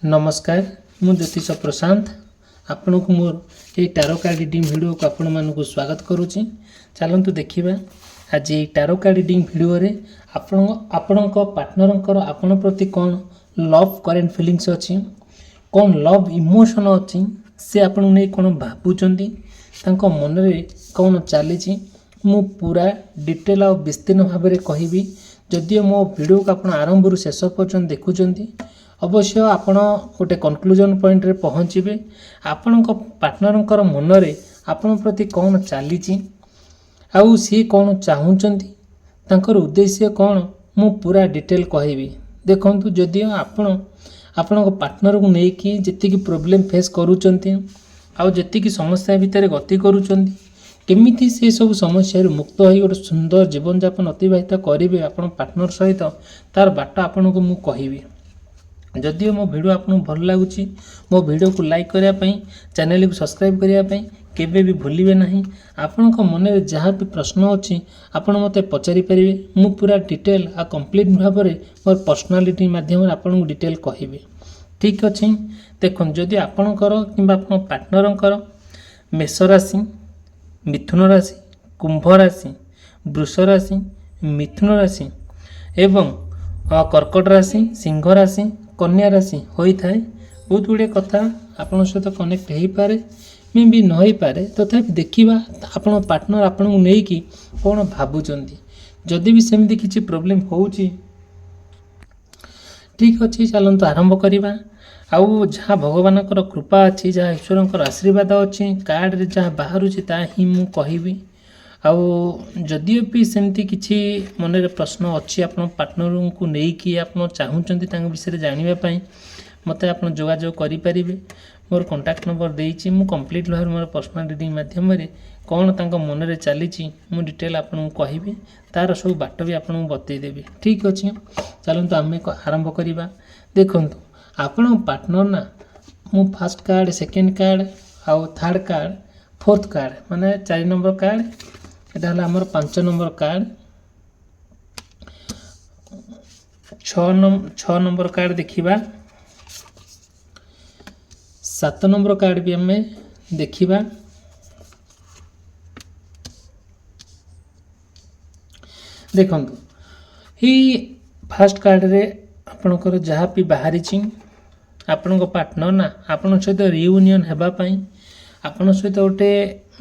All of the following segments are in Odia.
ନମସ୍କାର, ମୁଁ ଜ୍ୟୋତିଷ ପ୍ରଶାନ୍ତ। ଆପଣଙ୍କୁ ମୋର ଏଇ ଟାରୋ କାର୍ଡ଼ ରିଡ଼ିଂ ଭିଡ଼ିଓକୁ ଆପଣମାନଙ୍କୁ ସ୍ୱାଗତ କରୁଛି। ଚାଲନ୍ତୁ ଦେଖିବା, ଆଜି ଏଇ ଟାରୋ କାର୍ଡ଼ ରିଡ଼ିଂ ଭିଡ଼ିଓରେ ଆପଣଙ୍କ ପାର୍ଟନରଙ୍କର ଆପଣ ପ୍ରତି କ'ଣ ଲଭ୍ କରେଣ୍ଟ ଫିଲିଙ୍ଗସ୍ ଅଛି, କ'ଣ ଲଭ୍ ଇମୋସନ୍ ଅଛି, ସେ ଆପଣଙ୍କୁ ନେଇ କ'ଣ ଭାବୁଛନ୍ତି, ତାଙ୍କ ମନରେ କ'ଣ ଚାଲିଛି, ମୁଁ ପୁରା ଡିଟେଲ୍ ଆଉ ବିସ୍ତୀର୍ଣ୍ଣ ଭାବରେ କହିବି। ଯଦିଓ ମୋ ଭିଡ଼ିଓକୁ ଆପଣ ଆରମ୍ଭରୁ ଶେଷ ପର୍ଯ୍ୟନ୍ତ ଦେଖୁଛନ୍ତି, ଅବଶ୍ୟ ଆପଣ ଗୋଟେ କନକ୍ଲୁଜନ୍ ପଏଣ୍ଟରେ ପହଞ୍ଚିବେ, ଆପଣଙ୍କ ପାର୍ଟନରଙ୍କର ମନରେ ଆପଣଙ୍କ ପ୍ରତି କ'ଣ ଚାଲିଛି ଆଉ ସିଏ କ'ଣ ଚାହୁଁଛନ୍ତି, ତାଙ୍କର ଉଦ୍ଦେଶ୍ୟ କ'ଣ, ମୁଁ ପୁରା ଡିଟେଲ୍ କହିବି। ଦେଖନ୍ତୁ, ଯଦିଓ ଆପଣ ଆପଣଙ୍କ ପାର୍ଟନରକୁ ନେଇକି ଯେତିକି ପ୍ରୋବ୍ଲେମ୍ ଫେସ୍ କରୁଛନ୍ତି ଆଉ ଯେତିକି ସମସ୍ୟା ଭିତରେ ଗତି କରୁଛନ୍ତି, କେମିତି ସେ ସବୁ ସମସ୍ୟାରୁ ମୁକ୍ତ ହୋଇ ଗୋଟେ ସୁନ୍ଦର ଜୀବନଯାପନ ଅତିବାହିତ କରିବେ ଆପଣ ପାର୍ଟନର ସହିତ, ତାର ବାଟ ଆପଣଙ୍କୁ ମୁଁ କହିବି। ଯଦିଓ ମୋ ଭିଡ଼ିଓ ଆପଣଙ୍କୁ ଭଲ ଲାଗୁଛି, ମୋ ଭିଡ଼ିଓକୁ ଲାଇକ୍ କରିବା ପାଇଁ, ଚ୍ୟାନେଲକୁ ସବସ୍କ୍ରାଇବ୍ କରିବା ପାଇଁ କେବେ ବି ଭୁଲିବେ ନାହିଁ। ଆପଣଙ୍କ ମନରେ ଯାହା ବି ପ୍ରଶ୍ନ ଅଛି, ଆପଣ ମୋତେ ପଚାରି ପାରିବେ। ମୁଁ ପୁରା ଡିଟେଲ୍ ଆଉ କମ୍ପ୍ଲିଟ୍ ଭାବରେ ମୋର ପର୍ସନାଲିଟି ମାଧ୍ୟମରେ ଆପଣଙ୍କୁ ଡିଟେଲ୍ କହିବି। ଠିକ୍ ଅଛି, ଦେଖନ୍ତୁ, ଯଦି ଆପଣଙ୍କର କିମ୍ବା ଆପଣଙ୍କ ପାର୍ଟନରଙ୍କର ମେଷ ରାଶି, ମିଥୁନ ରାଶି, କୁମ୍ଭ ରାଶି, ବୃଷ ରାଶି, ମିଥୁନ ରାଶି ଏବଂ କର୍କଟ ରାଶି, ସିଂହ ରାଶି, କନ୍ୟା ରାଶି ହୋଇଥାଏ, ବହୁତ ଗୁଡ଼ିଏ କଥା ଆପଣଙ୍କ ସହିତ କନେକ୍ଟ ହେଇପାରେ, ମେ ବି ନ ହେଇପାରେ। ତଥାପି ଦେଖିବା ଆପଣଙ୍କ ପାର୍ଟନର ଆପଣଙ୍କୁ ନେଇକି କ'ଣ ଭାବୁଛନ୍ତି, ଯଦି ବି ସେମିତି କିଛି ପ୍ରୋବ୍ଲେମ୍ ହେଉଛି। ଠିକ୍ ଅଛି, ଚାଲନ୍ତୁ ଆରମ୍ଭ କରିବା। ଆଉ ଯାହା ଭଗବାନଙ୍କର କୃପା ଅଛି, ଯାହା ଈଶ୍ୱରଙ୍କର ଆଶୀର୍ବାଦ ଅଛି, କାର୍ଡ଼ରେ ଯାହା ବାହାରୁଛି ତାହା ହିଁ ମୁଁ କହିବି। ଆଉ ଯଦିଓ ବି ସେମିତି କିଛି ମନରେ ପ୍ରଶ୍ନ ଅଛି ଆପଣ ପାର୍ଟନରଙ୍କୁ ନେଇକି, ଆପଣ ଚାହୁଁଛନ୍ତି ତାଙ୍କ ବିଷୟରେ ଜାଣିବା ପାଇଁ, ମୋତେ ଆପଣ ଯୋଗାଯୋଗ କରିପାରିବେ। ମୋର କଣ୍ଟାକ୍ଟ ନମ୍ବର ଦେଇଛି। ମୁଁ କମ୍ପ୍ଲିଟ୍ ଭାବରେ ମୋର ପର୍ସନାଲ୍ ରିଡ଼ିଂ ମାଧ୍ୟମରେ କ'ଣ ତାଙ୍କ ମନରେ ଚାଲିଛି, ମୁଁ ଡିଟେଲ୍ ଆପଣଙ୍କୁ କହିବି। ତା'ର ସବୁ ବାଟ ବି ଆପଣଙ୍କୁ ବତେଇଦେବି। ଠିକ୍ ଅଛି, ଚାଲନ୍ତୁ ଆମେ ଆରମ୍ଭ କରିବା। ଦେଖନ୍ତୁ, ଆପଣଙ୍କ ପାର୍ଟନର ନା, ମୁଁ ଫାର୍ଷ୍ଟ କାର୍ଡ଼, ସେକେଣ୍ଡ କାର୍ଡ଼ ଆଉ ଥାର୍ଡ଼ କାର୍ଡ଼, ଫୋର୍ଥ କାର୍ଡ଼, ମାନେ 4 ନମ୍ବର କାର୍ଡ଼, ଏଇଟା ହେଲା ଆମର 5 ନମ୍ବର କାର୍ଡ଼, 6 ନମ୍ବର କାର୍ଡ଼ ଦେଖିବା, 7 ନମ୍ବର କାର୍ଡ଼ ବି ଆମେ ଦେଖିବା। ଦେଖନ୍ତୁ, ଏଇ ଫାର୍ଷ୍ଟ କାର୍ଡ଼ରେ ଆପଣଙ୍କର ଯାହା ବି ବାହାରିଛି, ଆପଣଙ୍କ ପାର୍ଟନର ନା ଆପଣଙ୍କ ସହିତ ରିୟୁନିୟନ୍ ହେବା ପାଇଁ, ଆପଣଙ୍କ ସହିତ ଗୋଟେ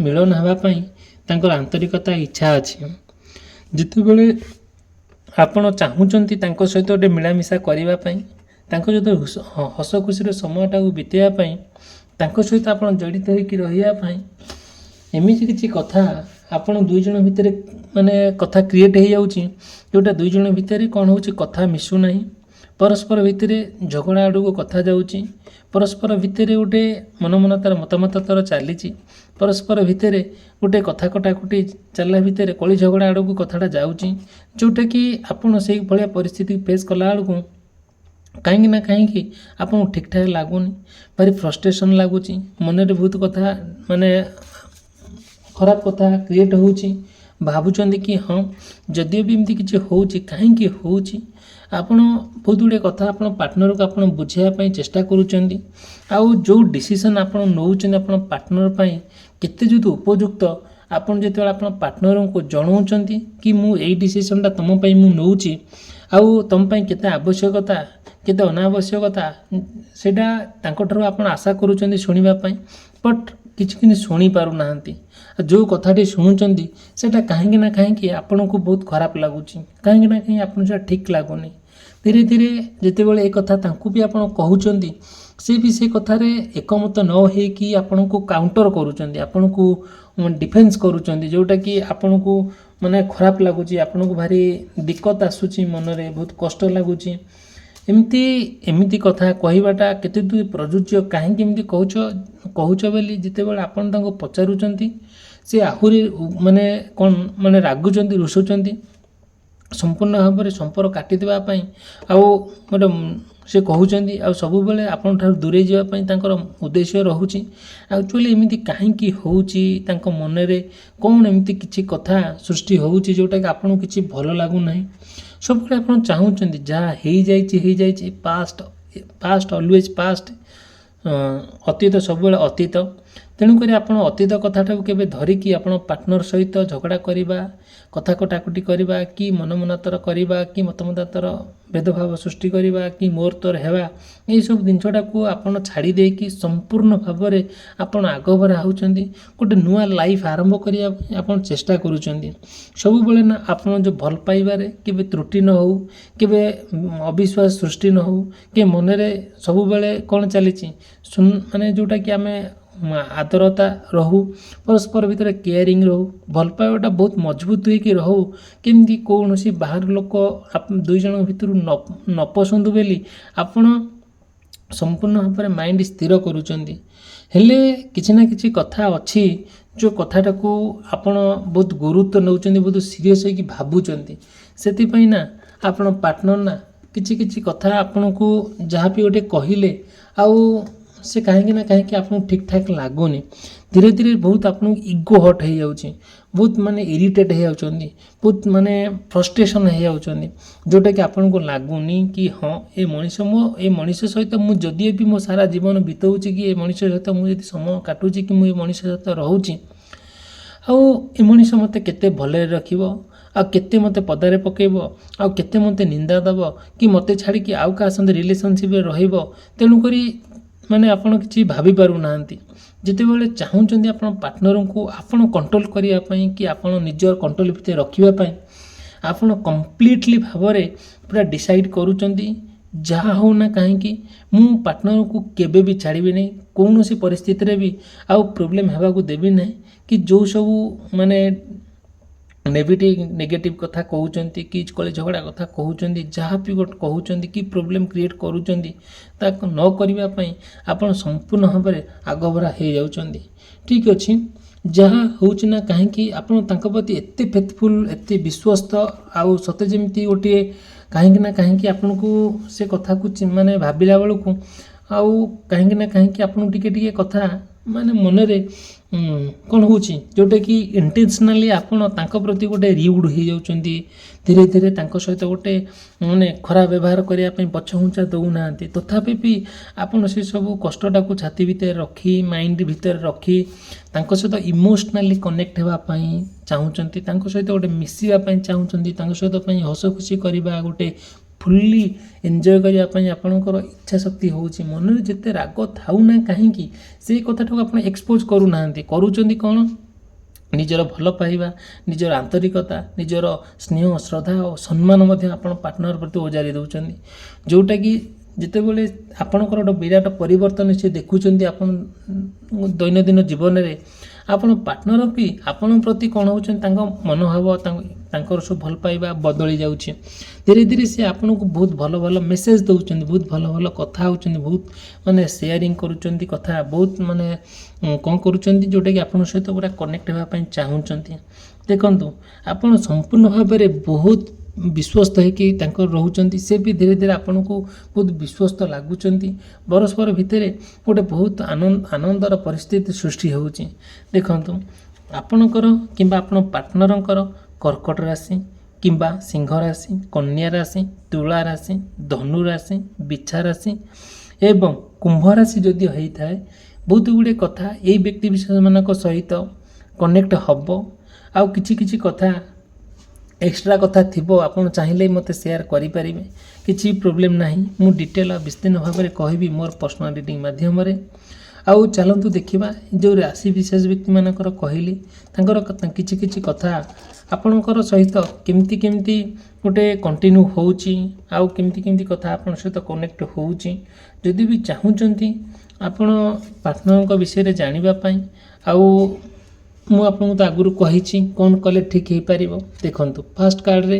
ମିଳନ ହେବା ପାଇଁ ତାଙ୍କର ଆନ୍ତରିକତା ଇଚ୍ଛା ଅଛି। ଯେତେବେଳେ ଆପଣ ଚାହୁଁଛନ୍ତି ତାଙ୍କ ସହିତ ଗୋଟେ ମିଳାମିଶା କରିବା ପାଇଁ, ତାଙ୍କ ସହିତ ହସ ଖୁସିର ସମୟଟାକୁ ବିତେଇବା ପାଇଁ, ତାଙ୍କ ସହିତ ଆପଣ ଜଡ଼ିତ ହୋଇକି ରହିବା ପାଇଁ, ଏମିତି କିଛି କଥା ଆପଣ ଦୁଇ ଜଣ ଭିତରେ ମାନେ କଥା କ୍ରିଏଟ୍ ହେଇଯାଉଛି, ଯେଉଁଟା ଦୁଇ ଜଣ ଭିତରେ କ'ଣ ହେଉଛି, କଥା ମିଶୁନାହିଁ, ପରସ୍ପର ଭିତରେ ଝଗଡ଼ା ଆଡ଼କୁ କଥା ଯାଉଛି, ପରସ୍ପର ଭିତରେ ଗୋଟେ ମନମନତାର ମତାମତର ଚାଲିଛି, ପରସ୍ପର ଭିତରେ ଗୋଟେ କଥା କଟାକଟି ଚାଲିଲା ଭିତରେ କଳି ଝଗଡ଼ା ଆଡ଼କୁ କଥାଟା ଯାଉଛି, ଯେଉଁଟାକି ଆପଣ ସେଇଭଳିଆ ପରିସ୍ଥିତି ଫେସ୍ କଲା ବେଳକୁ କାହିଁକି ନା କାହିଁକି ଆପଣଙ୍କୁ ଠିକ୍ଠାକ୍ ଲାଗୁନି, ଭାରି ଫ୍ରଷ୍ଟ୍ରେସନ୍ ଲାଗୁଛି, ମନରେ ବହୁତ କଥା ମାନେ ଖରାପ କଥା କ୍ରିଏଟ୍ ହେଉଛି। ଭାବୁଛନ୍ତି କି ହଁ, ଯଦିଓ ବି ଏମିତି କିଛି ହେଉଛି, କାହିଁକି ହେଉଛି? ଆପଣ ବହୁତ ଗୁଡ଼ିଏ କଥା ଆପଣ ପାର୍ଟନରକୁ ଆପଣ ବୁଝାଇବା ପାଇଁ ଚେଷ୍ଟା କରୁଛନ୍ତି। ଆଉ ଯେଉଁ ଡିସିସନ୍ ଆପଣ ନେଉଛନ୍ତି ଆପଣ ପାର୍ଟନର ପାଇଁ କେତେ ଯଦି ଉପଯୁକ୍ତ, ଆପଣ ଯେତେବେଳେ ଆପଣ ପାର୍ଟନରଙ୍କୁ ଜଣାଉଛନ୍ତି କି ମୁଁ ଏଇ ଡିସିସନ୍ଟା ତୁମ ପାଇଁ ମୁଁ ନେଉଛି ଆଉ ତୁମ ପାଇଁ କେତେ ଆବଶ୍ୟକତା, କେତେ ଅନାବଶ୍ୟକତା, ସେଇଟା ତାଙ୍କଠାରୁ ଆପଣ ଆଶା କରୁଛନ୍ତି ଶୁଣିବା ପାଇଁ। ବଟ୍ କିଛି କିନ୍ତୁ ଶୁଣି ପାରୁନାହାନ୍ତି। ଆଉ ଯେଉଁ କଥାଟି ଶୁଣୁଛନ୍ତି, ସେଇଟା କାହିଁକି ନା କାହିଁକି ଆପଣଙ୍କୁ ବହୁତ ଖରାପ ଲାଗୁଛି, କାହିଁକି ନା କାହିଁକି ଆପଣଙ୍କୁ ସେଇଟା ଠିକ୍ ଲାଗୁନି। ଧୀରେ ଧୀରେ ଯେତେବେଳେ ଏ କଥା ତାଙ୍କୁ ବି ଆପଣ କହୁଛନ୍ତି, ସେ ବି ସେ କଥାରେ ଏକମତ ନ ହେଇକି ଆପଣଙ୍କୁ କାଉଣ୍ଟର କରୁଛନ୍ତି, ଆପଣଙ୍କୁ ଡିଫେନ୍ସ କରୁଛନ୍ତି, ଯେଉଁଟାକି ଆପଣଙ୍କୁ ମାନେ ଖରାପ ଲାଗୁଛି, ଆପଣଙ୍କୁ ଭାରି ଦିକ୍କତ ଆସୁଛି, ମନରେ ବହୁତ କଷ୍ଟ ଲାଗୁଛି। ଏମିତି କଥା କହିବାଟା କେତେ ଦୂର ପ୍ରଯୁଜ୍ୟ, କାହିଁକି ଏମିତି କହୁଛ ବୋଲି ଯେତେବେଳେ ଆପଣ ତାଙ୍କୁ ପଚାରୁଛନ୍ତି, ସେ ଆହୁରି ମାନେ କ'ଣ ମାନେ ରାଗୁଛନ୍ତି, ରୁଷୁଛନ୍ତି, ସମ୍ପୂର୍ଣ୍ଣ ଭାବରେ ସମ୍ପର୍କ କାଟିଦେବା ପାଇଁ ଆଉ ଗୋଟେ ସେ କହୁଛନ୍ତି। ଆଉ ସବୁବେଳେ ଆପଣଙ୍କ ଠାରୁ ଦୂରେଇ ଯିବା ପାଇଁ ତାଙ୍କର ଉଦ୍ଦେଶ୍ୟ ରହୁଛି। ଆକ୍ଚୁଆଲି ଏମିତି କାହିଁକି ହେଉଛି? ତାଙ୍କ ମନରେ କ'ଣ ଏମିତି କିଛି କଥା ସୃଷ୍ଟି ହେଉଛି, ଯେଉଁଟାକି ଆପଣଙ୍କୁ କିଛି ଭଲ ଲାଗୁନାହିଁ? ସବୁବେଳେ ଆପଣ ଚାହୁଁଛନ୍ତି ଯାହା ହେଇଯାଇଛି ହେଇଯାଇଛି, ପାଷ୍ଟ Past always past. ଅତୀତ ସବୁବେଳେ ଅତୀତ। ତେଣୁକରି ଆପଣ ଅତୀତ କଥାଟାକୁ କେବେ ଧରିକି ଆପଣ ପାର୍ଟନର ସହିତ ଝଗଡ଼ା କରିବା, କଥା କଟାକଟି କରିବା କି ମନମନାନ୍ତର କରିବା କି ମତମତାନ୍ତର ଭେଦଭାବ ସୃଷ୍ଟି କରିବା କି ମୋର ତୋର ହେବା, ଏଇସବୁ ଜିନିଷଟାକୁ ଆପଣ ଛାଡ଼ି ଦେଇକି ସମ୍ପୂର୍ଣ୍ଣ ଭାବରେ ଆପଣ ଆଗଭର ହେଉଛନ୍ତି। ଗୋଟେ ନୂଆ ଲାଇଫ୍ ଆରମ୍ଭ କରିବା ପାଇଁ ଆପଣ ଚେଷ୍ଟା କରୁଛନ୍ତି ସବୁବେଳେ ନା ଆପଣ ଯେଉଁ ଭଲ ପାଇବାରେ କେବେ ତ୍ରୁଟି ନ ହେଉ, କେବେ ଅବିଶ୍ୱାସ ସୃଷ୍ଟି ନ ହେଉ କି ମନରେ ସବୁବେଳେ କ'ଣ ଚାଲିଛି ମାନେ ଯେଉଁଟାକି ଆମେ ଆଦରତା ରହୁ, ପରସ୍ପର ଭିତରେ କେୟାରିଂ ରହୁ, ଭଲ ପାଇବାଟା ବହୁତ ମଜବୁତ ହେଇକି ରହୁ, କେମିତି କୌଣସି ବାହାର ଲୋକ ଦୁଇ ଜଣଙ୍କ ଭିତରୁ ନ ପଶନ୍ତୁ ବୋଲି ଆପଣ ସମ୍ପୂର୍ଣ୍ଣ ଭାବରେ ମାଇଣ୍ଡ ସ୍ଥିର କରୁଛନ୍ତି। ହେଲେ କିଛି ନା କିଛି କଥା ଅଛି, ଯେଉଁ କଥାଟାକୁ ଆପଣ ବହୁତ ଗୁରୁତ୍ୱ ନେଉଛନ୍ତି, ବହୁତ ସିରିୟସ୍ ହେଇକି ଭାବୁଛନ୍ତି। ସେଥିପାଇଁ ନା ଆପଣ ପାର୍ଟନର ନା କିଛି କିଛି କଥା ଆପଣଙ୍କୁ ଯାହା ବି ଗୋଟେ କହିଲେ ଆଉ ସେ କାହିଁକି ନା କାହିଁକି ଆପଣଙ୍କୁ ଠିକ୍ ଠାକ୍ ଲାଗୁନି। ଧୀରେ ଧୀରେ ବହୁତ ଆପଣଙ୍କୁ ଇଗୋ ହର୍ଟ ହେଇଯାଉଛି, ବହୁତ ମାନେ ଇରିଟେଟ୍ ହେଇଯାଉଛନ୍ତି, ବହୁତ ମାନେ ଫ୍ରଷ୍ଟ୍ରେସନ୍ ହେଇଯାଉଛନ୍ତି, ଯେଉଁଟାକି ଆପଣଙ୍କୁ ଲାଗୁନି କି ହଁ, ଏ ମଣିଷ ମୋ ଏ ମଣିଷ ସହିତ ମୁଁ ଯଦିଓ ବି ମୋ ସାରା ଜୀବନ ବିତଉଛି କି ଏ ମଣିଷ ସହିତ ମୁଁ ଯଦି ସମୟ କାଟୁଛି କି ମୁଁ ଏ ମଣିଷ ସହିତ ରହୁଛି, ଆଉ ଏ ମଣିଷ ମୋତେ କେତେ ଭଲରେ ରଖିବ, ଆଉ କେତେ ମୋତେ ପଦାରେ ପକାଇବ, ଆଉ କେତେ ମୋତେ ନିନ୍ଦା ଦେବ କି ମୋତେ ଛାଡ଼ିକି ଆଉ କାହା ସହିତ ରିଲେସନସିପ୍ରେ ରହିବ। ତେଣୁକରି ମାନେ ଆପଣ କିଛି ଭାବି ପାରୁନାହାନ୍ତି। ଯେତେବେଳେ ଚାହୁଁଛନ୍ତି ଆପଣ ପାର୍ଟନରଙ୍କୁ ଆପଣ କଣ୍ଟ୍ରୋଲ କରିବା ପାଇଁ କି ଆପଣ ନିଜ କଣ୍ଟ୍ରୋଲ ଭିତରେ ରଖିବା ପାଇଁ, ଆପଣ କମ୍ପ୍ଲିଟଲି ଭାବରେ ପୁରା ଡିସାଇଡ଼୍ କରୁଛନ୍ତି, ଯାହା ହେଉ ନା କାହିଁକି ମୁଁ ପାର୍ଟନରକୁ କେବେ ବି ଛାଡ଼ିବି ନାହିଁ, କୌଣସି ପରିସ୍ଥିତିରେ ବି ଆଉ ପ୍ରୋବ୍ଲେମ୍ ହେବାକୁ ଦେବି ନାହିଁ କି ଯେଉଁ ସବୁ ମାନେ ନେଗେଟିଭ୍ କଥା କହୁଛନ୍ତି କି କଳି ଝଗଡ଼ା କଥା କହୁଛନ୍ତି, ଯାହା ବି ଗୋଟେ କହୁଛନ୍ତି କି ପ୍ରୋବ୍ଲେମ୍ କ୍ରିଏଟ୍ କରୁଛନ୍ତି, ତାକୁ ନ କରିବା ପାଇଁ ଆପଣ ସମ୍ପୂର୍ଣ୍ଣ ଭାବରେ ଆଗଭରା ହେଇଯାଉଛନ୍ତି। ଠିକ୍ ଅଛି, ଯାହା ହେଉଛି ନା କାହିଁକି ଆପଣ ତାଙ୍କ ପ୍ରତି ଏତେ ଫେଥଫୁଲ୍, ଏତେ ବିଶ୍ୱସ୍ତ, ଆଉ ସତେ ଯେମିତି ଗୋଟିଏ କାହିଁକି ନା କାହିଁକି ଆପଣଙ୍କୁ ସେ କଥାକୁ ମାନେ ଭାବିଲା ବେଳକୁ ଆଉ କାହିଁକି ନା କାହିଁକି ଆପଣଙ୍କୁ ଟିକେ ଟିକେ କଥା ମାନେ ମନରେ କ'ଣ ହେଉଛି, ଯେଉଁଟାକି ଇଣ୍ଟେନ୍ସନାଲି ଆପଣ ତାଙ୍କ ପ୍ରତି ଗୋଟେ ରିଉଡ଼ ହେଇଯାଉଛନ୍ତି। ଧୀରେ ଧୀରେ ତାଙ୍କ ସହିତ ଗୋଟେ ମାନେ ଖରାପ ବ୍ୟବହାର କରିବା ପାଇଁ ପଛଘୁଞ୍ଚା ଦେଉନାହାନ୍ତି। ତଥାପି ବି ଆପଣ ସେସବୁ କଷ୍ଟଟାକୁ ଛାତି ଭିତରେ ରଖି, ମାଇଣ୍ଡ ଭିତରେ ରଖି ତାଙ୍କ ସହିତ ଇମୋସନାଲି କନେକ୍ଟ ହେବା ପାଇଁ ଚାହୁଁଛନ୍ତି, ତାଙ୍କ ସହିତ ଗୋଟେ ମିଶିବା ପାଇଁ ଚାହୁଁଛନ୍ତି, ତାଙ୍କ ସହିତ ପାଇଁ ହସ ଖୁସି କରିବା, ଗୋଟେ ଫୁଲ୍ଲି ଏନ୍ଜୟ କରିବା ପାଇଁ ଆପଣଙ୍କର ଇଚ୍ଛା ଶକ୍ତି ହେଉଛି। ମନରେ ଯେତେ ରାଗ ଥାଉ ନା କାହିଁକି ସେଇ କଥାଟାକୁ ଆପଣ ଏକ୍ସପୋଜ୍ କରୁନାହାନ୍ତି। କରୁଛନ୍ତି କ'ଣ? ନିଜର ଭଲ ପାଇବା, ନିଜର ଆନ୍ତରିକତା, ନିଜର ସ୍ନେହ, ଶ୍ରଦ୍ଧା ଓ ସମ୍ମାନ ମଧ୍ୟ ଆପଣ ପାର୍ଟନର ପ୍ରତି ଓଜାରି ଦେଉଛନ୍ତି, ଯେଉଁଟାକି ଯେତେବେଳେ ଆପଣଙ୍କର ଗୋଟେ ବିରାଟ ପରିବର୍ତ୍ତନ ସେ ଦେଖୁଛନ୍ତି ଆପଣ ଦୈନନ୍ଦିନ ଜୀବନରେ, ଆପଣ ପାର୍ଟନର ବି ଆପଣଙ୍କ ପ୍ରତି କ'ଣ ହେଉଛନ୍ତି, ତାଙ୍କ ମନୋଭାବ, ତାଙ୍କର ସବୁ ଭଲ ପାଇବା ବଦଳି ଯାଉଛି। ଧୀରେ ଧୀରେ ସେ ଆପଣଙ୍କୁ ବହୁତ ଭଲ ଭଲ ମେସେଜ୍ ଦେଉଛନ୍ତି, ବହୁତ ଭଲ ଭଲ କଥା ହେଉଛନ୍ତି, ବହୁତ ମାନେ ସେୟାରିଂ କରୁଛନ୍ତି କଥା, ବହୁତ ମାନେ କ'ଣ କରୁଛନ୍ତି, ଯେଉଁଟାକି ଆପଣଙ୍କ ସହିତ ପୁରା କନେକ୍ଟ ହେବା ପାଇଁ ଚାହୁଁଛନ୍ତି। ଦେଖନ୍ତୁ, ଆପଣ ସମ୍ପୂର୍ଣ୍ଣ ଭାବରେ ବହୁତ ବିଶ୍ୱସ୍ତ ହେଇକି ତାଙ୍କର ରହୁଛନ୍ତି। ସେ ବି ଧୀରେ ଧୀରେ ଆପଣଙ୍କୁ ବହୁତ ବିଶ୍ୱସ୍ତ ଲାଗୁଛନ୍ତି। ପରସ୍ପର ଭିତରେ ଗୋଟେ ବହୁତ ଆନନ୍ଦର ପରିସ୍ଥିତି ସୃଷ୍ଟି ହେଉଛି। ଦେଖନ୍ତୁ, ଆପଣଙ୍କର କିମ୍ବା ଆପଣ ପାର୍ଟନରଙ୍କର କର୍କଟ ରାଶି କିମ୍ବା ସିଂହ ରାଶି, କନ୍ୟା ରାଶି, ତୁଳା ରାଶି, ଧନୁ ରାଶି, ବିଛା ରାଶି ଏବଂ କୁମ୍ଭ ରାଶି ଯଦି ହେଇଥାଏ, ବହୁତ ଗୁଡ଼ିଏ କଥା ଏଇ ବ୍ୟକ୍ତି ବିଶେଷମାନଙ୍କ ସହିତ କନେକ୍ଟ ହେବ। ଆଉ କିଛି କିଛି କଥା, ଏକ୍ସଟ୍ରା କଥା ଥିବ, ଆପଣ ଚାହିଁଲେ ମୋତେ ସେୟାର କରିପାରିବେ, କିଛି ପ୍ରୋବ୍ଲେମ୍ ନାହିଁ। ମୁଁ ଡିଟେଲ୍ ଆଉ ବିସ୍ତୀର୍ଣ୍ଣ ଭାବରେ କହିବି ମୋର ପର୍ସନାଲ୍ ରିଡ଼ିଂ ମାଧ୍ୟମରେ। ଆଉ ଚାଲନ୍ତୁ ଦେଖିବା, ଯେଉଁ ରାଶି ବିଶେଷ ବ୍ୟକ୍ତିମାନଙ୍କର କହିଲି, ତାଙ୍କର କିଛି କିଛି କଥା ଆପଣଙ୍କର ସହିତ କେମିତି କେମିତି ଗୋଟେ କଣ୍ଟିନ୍ୟୁ ହେଉଛି ଆଉ କେମିତି କେମିତି କଥା ଆପଣଙ୍କ ସହିତ କନେକ୍ଟ ହେଉଛି। ଯଦି ବି ଚାହୁଁଛନ୍ତି ଆପଣ ପାର୍ଟନରଙ୍କ ବିଷୟରେ ଜାଣିବା ପାଇଁ, ଆଉ ମୁଁ ଆପଣଙ୍କୁ ତ ଆଗରୁ କହିଛି କ'ଣ କଲେ ଠିକ୍ ହେଇପାରିବ। ଦେଖନ୍ତୁ, ଫାର୍ଷ୍ଟ କାର୍ଡ଼ରେ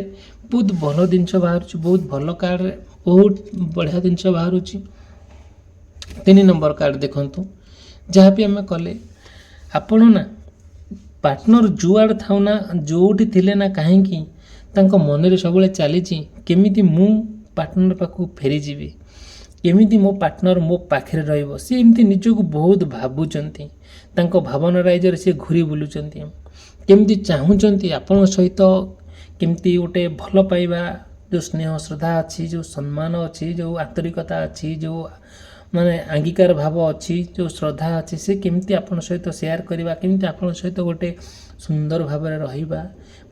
ବହୁତ ଭଲ ଜିନିଷ ବାହାରୁଛି, ବହୁତ ଭଲ କାର୍ଡ଼ରେ ବହୁତ ବଢ଼ିଆ ଜିନିଷ ବାହାରୁଛି। 3 ନମ୍ବର କାର୍ଡ଼ ଦେଖନ୍ତୁ। ଯାହା ବି ଆମେ କଲେ, ଆପଣ ନା ପାର୍ଟନର ଯୁଆଡ଼େ ଥାଉ ନା, ଯେଉଁଠି ଥିଲେ ନା କାହିଁକି, ତାଙ୍କ ମନରେ ସବୁବେଳେ ଚାଲିଛି କେମିତି ମୁଁ ପାର୍ଟନର ପାଖକୁ ଫେରିଯିବି, କେମିତି ମୋ ପାର୍ଟନର ମୋ ପାଖରେ ରହିବ। ସେ ଏମିତି ନିଜକୁ ବହୁତ ଭାବୁଛନ୍ତି। ତାଙ୍କ ଭାବନା ରାଇଜରେ ସେ ଘୁରି ବୁଲୁଛନ୍ତି। କେମିତି ଚାହୁଁଛନ୍ତି ଆପଣଙ୍କ ସହିତ କେମିତି ଗୋଟେ ଭଲ ପାଇବା ଯେଉଁ ସ୍ନେହ ଶ୍ରଦ୍ଧା ଅଛି, ଯେଉଁ ସମ୍ମାନ ଅଛି, ଯେଉଁ ଆନ୍ତରିକତା ଅଛି, ଯେଉଁ ମାନେ ଅଙ୍ଗୀକାର ଭାବ ଅଛି, ଯେଉଁ ଶ୍ରଦ୍ଧା ଅଛି, ସେ କେମିତି ଆପଣଙ୍କ ସହିତ ସେୟାର କରିବା, କେମିତି ଆପଣଙ୍କ ସହିତ ଗୋଟେ ସୁନ୍ଦର ଭାବରେ ରହିବା,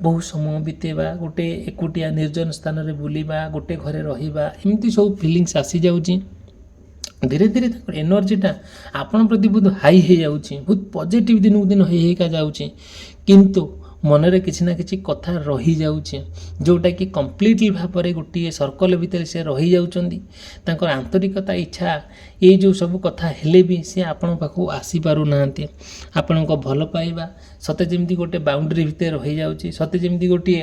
ବହୁ ସମୟ ବିତେଇବା, ଗୋଟେ ଏକୁଟିଆ ନିର୍ଜନ ସ୍ଥାନରେ ବୁଲିବା, ଗୋଟେ ଘରେ ରହିବା, ଏମିତି ସବୁ ଫିଲିଙ୍ଗସ୍ ଆସିଯାଉଛି। ଧୀରେ ଧୀରେ ତାଙ୍କର ଏନର୍ଜିଟା ଆପଣଙ୍କ ପ୍ରତି ବହୁତ ହାଇ ହେଇଯାଉଛି, ବହୁତ ପଜିଟିଭ୍ ଦିନକୁ ଦିନ ହେଇ ହେଇକା ଯାଉଛି। କିନ୍ତୁ ମନରେ କିଛି ନା କିଛି କଥା ରହିଯାଉଛି, ଯେଉଁଟାକି କମ୍ପ୍ଲିଟଲି ଭାବରେ ଗୋଟିଏ ସର୍କଲ୍ ଭିତରେ ସେ ରହିଯାଉଛନ୍ତି। ତାଙ୍କର ଆନ୍ତରିକତା, ଇଚ୍ଛା, ଏଇ ଯେଉଁ ସବୁ କଥା ହେଲେ ବି ସେ ଆପଣଙ୍କ ପାଖକୁ ଆସିପାରୁନାହାନ୍ତି। ଆପଣଙ୍କ ଭଲ ପାଇବା ସତେ ଯେମିତି ଗୋଟେ ବାଉଣ୍ଡ୍ରି ଭିତରେ ରହିଯାଉଛି, ସତେ ଯେମିତି ଗୋଟିଏ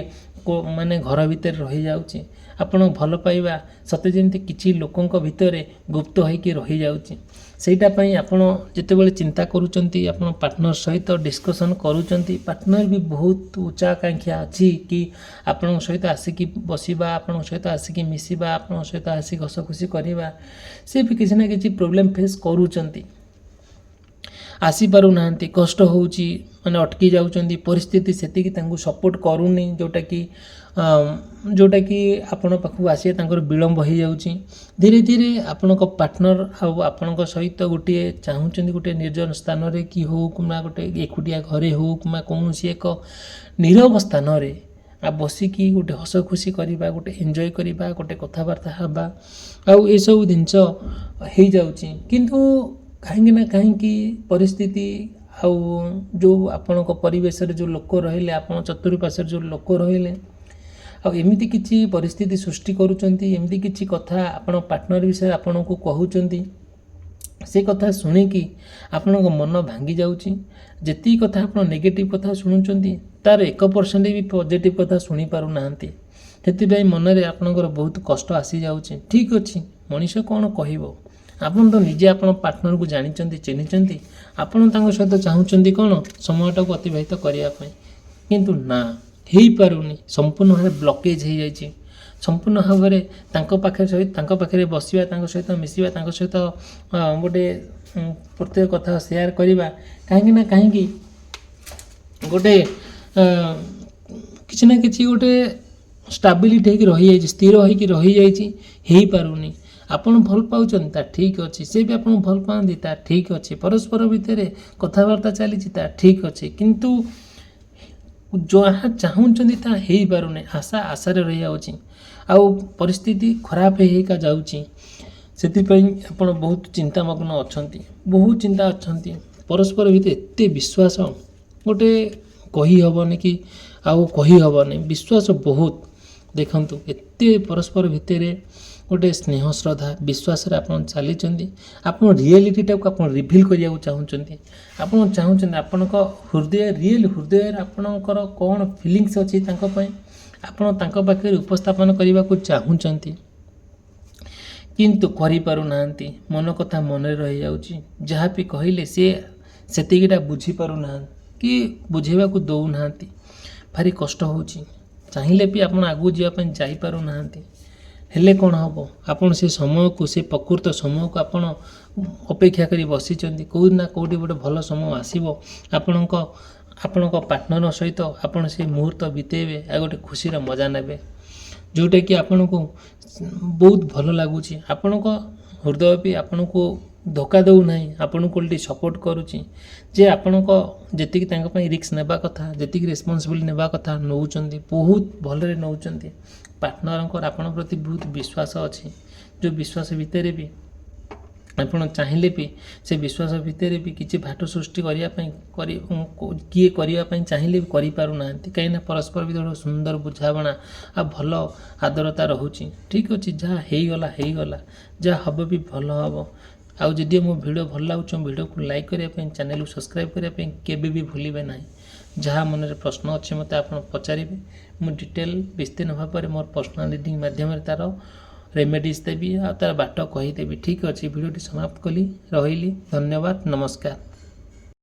ମାନେ ଘର ଭିତରେ ରହିଯାଉଛି। ଆପଣଙ୍କ ଭଲ ପାଇବା ସତେ ଯେମିତି କିଛି ଲୋକଙ୍କ ଭିତରେ ଗୁପ୍ତ ହୋଇକି ରହିଯାଉଛି। ସେଇଟା ପାଇଁ ଆପଣ ଯେତେବେଳେ ଚିନ୍ତା କରୁଛନ୍ତି, ଆପଣ ପାର୍ଟନର ସହିତ ଡିସ୍କସନ୍ କରୁଛନ୍ତି, ପାର୍ଟନର ବି ବହୁତ ଉଚ୍ଚାକାଂକ୍ଷା ଅଛି କି ଆପଣଙ୍କ ସହିତ ଆସିକି ବସିବା, ଆପଣଙ୍କ ସହିତ ଆସିକି ମିଶିବା, ଆପଣଙ୍କ ସହିତ ଆସିକି ହସ ଖୁସି କରିବା। ସେ ବି କିଛି ନା କିଛି ପ୍ରୋବ୍ଲେମ୍ ଫେସ୍ କରୁଛନ୍ତି, ଆସିପାରୁନାହାନ୍ତି, କଷ୍ଟ ହେଉଛି, ମାନେ ଅଟକି ଯାଉଛନ୍ତି। ପରିସ୍ଥିତି ସେତିକି ତାଙ୍କୁ ସପୋର୍ଟ କରୁନି, ଯେଉଁଟାକି ଆପଣଙ୍କ ପାଖକୁ ଆସିବା ତାଙ୍କର ବିଳମ୍ବ ହେଇଯାଉଛି। ଧୀରେ ଧୀରେ ଆପଣଙ୍କ ପାର୍ଟନର ଆଉ ଆପଣଙ୍କ ସହିତ ଗୋଟିଏ ଚାହୁଁଛନ୍ତି, ଗୋଟିଏ ନିର୍ଜନ ସ୍ଥାନରେ କି ହଉ କିମ୍ବା ଗୋଟେ ଏକୁଟିଆ ଘରେ ହଉ କିମ୍ବା କୌଣସି ଏକ ନିରବ ସ୍ଥାନରେ ଆଉ ବସିକି ଗୋଟେ ହସ ଖୁସି କରିବା, ଗୋଟେ ଏନ୍ଜୟ କରିବା, ଗୋଟେ କଥାବାର୍ତ୍ତା ହେବା, ଆଉ ଏସବୁ ଜିନିଷ ହେଇଯାଉଛି। କିନ୍ତୁ କାହିଁକି ନା କାହିଁକି ପରିସ୍ଥିତି ଆଉ ଯେଉଁ ଆପଣଙ୍କ ପରିବେଶରେ ଯେଉଁ ଲୋକ ରହିଲେ, ଆପଣ ଚତୁଃପାର୍ଶ୍ୱରେ ଯେଉଁ ଲୋକ ରହିଲେ, ଆଉ ଏମିତି କିଛି ପରିସ୍ଥିତି ସୃଷ୍ଟି କରୁଛନ୍ତି, ଏମିତି କିଛି କଥା ଆପଣ ପାର୍ଟନର ବିଷୟରେ ଆପଣଙ୍କୁ କହୁଛନ୍ତି, ସେ କଥା ଶୁଣିକି ଆପଣଙ୍କ ମନ ଭାଙ୍ଗି ଯାଉଛି। ଯେତିକି କଥା ଆପଣ ନେଗେଟିଭ୍ କଥା ଶୁଣୁଛନ୍ତି, ତା'ର 1% ବି ପଜିଟିଭ୍ କଥା ଶୁଣିପାରୁନାହାନ୍ତି। ସେଥିପାଇଁ ମନରେ ଆପଣଙ୍କର ବହୁତ କଷ୍ଟ ଆସିଯାଉଛି। ଠିକ୍ ଅଛି, ମଣିଷ କ'ଣ କହିବ? ଆପଣ ତ ନିଜେ ଆପଣ ପାର୍ଟନରକୁ ଜାଣିଛନ୍ତି, ଚିହ୍ନିଛନ୍ତି। ଆପଣ ତାଙ୍କ ସହିତ ଚାହୁଁଛନ୍ତି କ'ଣ ସମୟଟାକୁ ଅତିବାହିତ କରିବା ପାଇଁ, କିନ୍ତୁ ନା, ହେଇପାରୁନି। ସମ୍ପୂର୍ଣ୍ଣ ଭାବରେ ବ୍ଲକେଜ୍ ହେଇଯାଇଛି। ସମ୍ପୂର୍ଣ୍ଣ ଭାବରେ ତାଙ୍କ ପାଖରେ ସହିତ ତାଙ୍କ ପାଖରେ ବସିବା, ତାଙ୍କ ସହିତ ମିଶିବା, ତାଙ୍କ ସହିତ ଗୋଟେ ପ୍ରତ୍ୟେକ କଥା ସେୟାର କରିବା, କାହିଁକି ନା କାହିଁକି ଗୋଟେ କିଛି ନା କିଛି ଗୋଟେ ଷ୍ଟାବିଲିଟି ହେଇକି ରହିଯାଇଛି, ସ୍ଥିର ହେଇକି ରହିଯାଇଛି, ହେଇପାରୁନି। ଆପଣ ଭଲ ପାଉଛନ୍ତି, ତା ଠିକ୍ ଅଛି। ସେ ବି ଆପଣଙ୍କୁ ଭଲ ପାଆନ୍ତି, ତା ଠିକ୍ ଅଛି। ପରସ୍ପର ଭିତରେ କଥାବାର୍ତ୍ତା ଚାଲିଛି, ତା ଠିକ୍ ଅଛି। କିନ୍ତୁ ଯାହା ଚାହୁଁଛନ୍ତି ତାହା ହେଇପାରୁନି। ଆଶା ଆଶାରେ ରହିଯାଉଛି ଆଉ ପରିସ୍ଥିତି ଖରାପ ହେଇ ହେଇକା ଯାଉଛି। ସେଥିପାଇଁ ଆପଣ ବହୁତ ଚିନ୍ତାମଗ୍ନ ଅଛନ୍ତି, ବହୁତ ଚିନ୍ତା ଅଛନ୍ତି। ପରସ୍ପର ଭିତରେ ଏତେ ବିଶ୍ୱାସ, ଗୋଟେ କହିହେବନି କି ଆଉ କହିହେବନି, ବିଶ୍ୱାସ ବହୁତ। ଦେଖନ୍ତୁ, ଏତେ ପରସ୍ପର ଭିତରେ ଗୋଟେ ସ୍ନେହ, ଶ୍ରଦ୍ଧା, ବିଶ୍ୱାସରେ ଆପଣ ଚାଲିଛନ୍ତି। ଆପଣ ରିଏଲିଟିଟାକୁ ଆପଣ ରିଭିଲ୍ କରିବାକୁ ଚାହୁଁଛନ୍ତି। ଆପଣ ଚାହୁଁଛନ୍ତି ଆପଣଙ୍କ ହୃଦୟ, ରିଏଲ୍ ହୃଦୟରେ ଆପଣଙ୍କର କ'ଣ ଫିଲିଙ୍ଗସ୍ ଅଛି ତାଙ୍କ ପାଇଁ, ଆପଣ ତାଙ୍କ ପାଖରେ ଉପସ୍ଥାପନ କରିବାକୁ ଚାହୁଁଛନ୍ତି, କିନ୍ତୁ କରିପାରୁନାହାନ୍ତି। ମନ କଥା ମନରେ ରହିଯାଉଛି। ଯାହା ବି କହିଲେ ସିଏ ସେତିକିଟା ବୁଝିପାରୁନାହାନ୍ତି କି ବୁଝେଇବାକୁ ଦେଉନାହାନ୍ତି। ଭାରି କଷ୍ଟ ହେଉଛି। ଚାହିଁଲେ ବି ଆପଣ ଆଗକୁ ଯିବା ପାଇଁ ଯାଇପାରୁନାହାନ୍ତି। ହେଲେ କ'ଣ ହେବ, ଆପଣ ସେ ସମୟକୁ, ସେ ପ୍ରକୃତ ସମୟକୁ ଆପଣ ଅପେକ୍ଷା କରି ବସିଛନ୍ତି। କେଉଁଠି ନା କେଉଁଠି ଗୋଟେ ଭଲ ସମୟ ଆସିବ, ଆପଣଙ୍କ ଆପଣଙ୍କ ପାର୍ଟନର ସହିତ ଆପଣ ସେ ମୁହୂର୍ତ୍ତ ବିତେଇବେ ଆଉ ଗୋଟେ ଖୁସିର ମଜା ନେବେ, ଯେଉଁଟାକି ଆପଣଙ୍କୁ ବହୁତ ଭଲ ଲାଗୁଛି। ଆପଣଙ୍କ ହୃଦୟ ବି ଆପଣଙ୍କୁ ଧୋକା ଦେଉନାହିଁ, ଆପଣଙ୍କୁ ଓଲଟି ସପୋର୍ଟ କରୁଛି ଯେ ଆପଣଙ୍କ ଯେତିକି ତାଙ୍କ ପାଇଁ ରିସ୍କ ନେବା କଥା, ଯେତିକି ରେସ୍ପନ୍ସିବିଲିଟି ନେବା କଥା, ନେଉଛନ୍ତି, ବହୁତ ଭଲରେ ନେଉଛନ୍ତି। ପାର୍ଟନରଙ୍କର ଆପଣଙ୍କ ପ୍ରତି ବହୁତ ବିଶ୍ୱାସ ଅଛି, ଯେଉଁ ବିଶ୍ୱାସ ଭିତରେ ବି ଆପଣ ଚାହିଁଲେ ବି ସେ ବିଶ୍ୱାସ ଭିତରେ ବି କିଛି ଫାଟ ସୃଷ୍ଟି କରିବା ପାଇଁ କରି କିଏ କରିବା ପାଇଁ ଚାହିଁଲେ ବି କରିପାରୁନାହାନ୍ତି। କାହିଁକିନା ପରସ୍ପର ଭିତରେ ଗୋଟେ ସୁନ୍ଦର ବୁଝାମଣା ଆଉ ଭଲ ଆଦରତା ରହୁଛି। ଠିକ୍ ଅଛି, ଯାହା ହେଇଗଲା ହେଇଗଲା, ଯାହା ହେବ ବି ଭଲ ହେବ। ଆଉ ଯଦି ମୋ ଭିଡ଼ିଓ ଭଲ ଲାଗୁଛି, ମୋ ଭିଡ଼ିଓକୁ ଲାଇକ୍ କରିବା ପାଇଁ, ଚ୍ୟାନେଲକୁ ସବସ୍କ୍ରାଇବ୍ କରିବା ପାଇଁ କେବେ ବି ଭୁଲିବେ ନାହିଁ। ଯାହା ମନରେ ପ୍ରଶ୍ନ ଅଛି, ମୋତେ ଆପଣ ପଚାରିବେ। ମୁଁ ଡିଟେଲ୍ ବିସ୍ତୀର୍ଣ୍ଣ ଭାବରେ ମୋର ପର୍ସନାଲ୍ ରିଡ଼ିଂ ମାଧ୍ୟମରେ ତା'ର ରେମେଡ଼ିଜ୍ ଦେବି ଆଉ ତା'ର ବାଟ କହିଦେବି। ଠିକ୍ ଅଛି, ଭିଡ଼ିଓଟି ସମାପ୍ତ କଲି, ରହିଲି। ଧନ୍ୟବାଦ, ନମସ୍କାର।